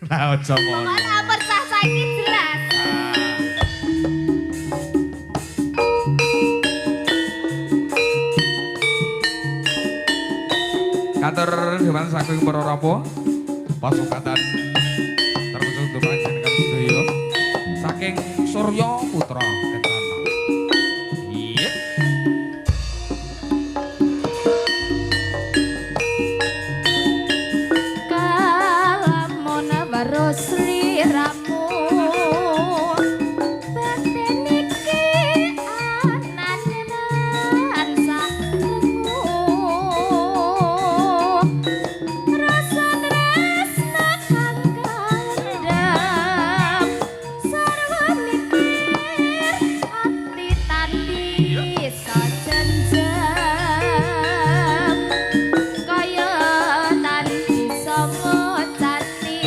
Lah aja ngono. Pokoke lapor cah-cah iki jelas. Katur dewan saking para rawuh pasukatan terkhusus untuk panjenengan sedaya saking Surya Putra Kencana. Iya. Kalamon baros sliramu batin iki anane tansah rengu rasa tresna kang kandham sarwa mikir ati tan bisa jenjam kaya tan bisa ngocati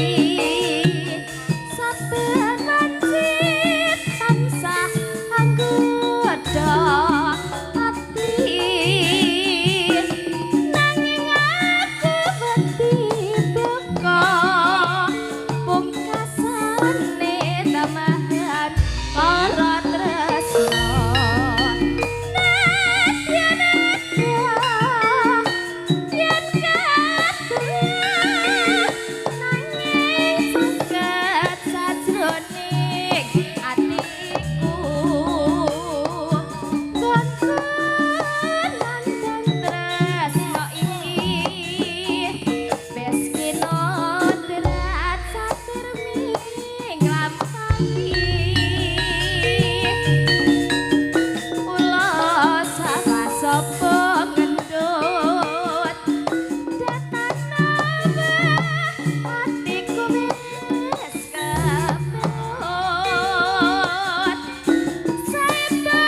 saben wanci tansah anggoda ati nanging aku wedi buka pungkasane tamahan para tresna. Nadyan yen katur nanging suket sajroning atiku gonku nandang tresna iki wis kinodrat saturmi nglampahi Ula salah sapa ngendut datana atiku wis keput saeta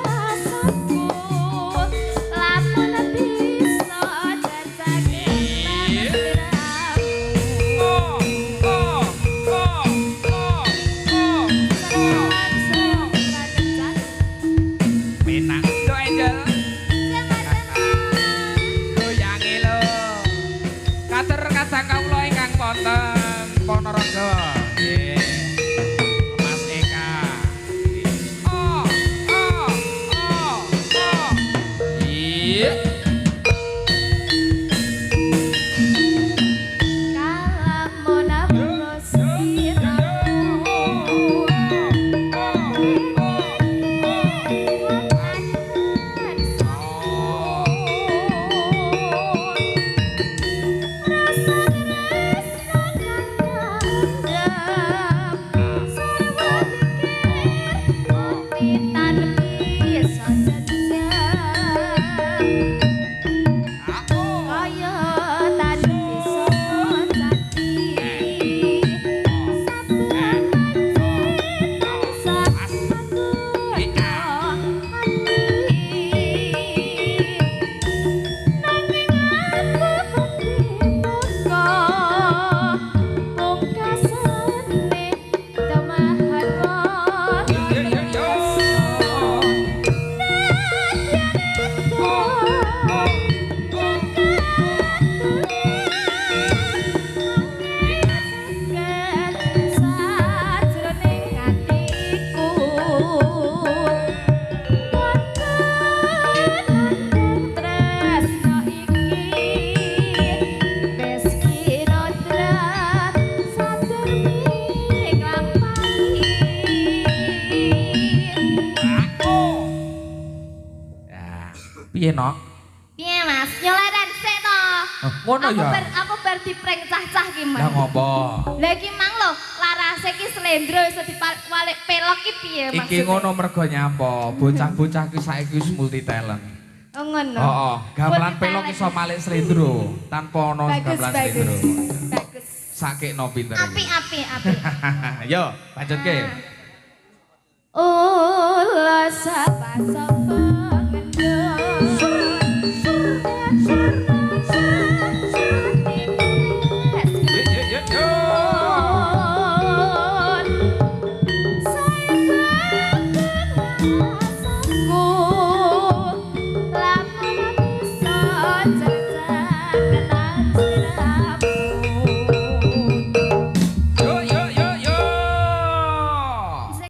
rasaku lamun bisa jajake sliramu. Oh, oh, oh, oh, oh. Penak to Angel. Goyange lho. Katur kadang kawula ingkang wonten Ponorogo. Nggih. Mas Eka. Oh, oh, oh, oh. Iya. Kalamon baros sliramu rasa tresna kang kandham sarwa mikir ati tan bisa jejak kaya tan bisa ngocati saben wanci tansah anggoda ati nanging aku wedi buka pungkasane temahan para tresna. Nadyan yen katur nanging suket sajroning atiku gonku nandang tresna iki wis kinodrat sadurmi nglampahi. Ya, piye nok? Piye Mas? Nyoleren sik to. Oh, ngono Aku ya. bar diprank cah-cah ki Lah mang. ngopo? Lah iki mang lho, larase ki slendro iso diwalik pelok ki piye Iki maksudnya? ngono mergo nyapa, bocah-bocah ki saiki wis multi talent. Oh ngono. Heeh, gamelan pelok Multi-talent. iso malik slendro tanpa ono Bagus, gamelan bagus. slendro. Bagus. Sakekno pinter. Apik apik apik. Yo, lanjutke. Ula sapa sapa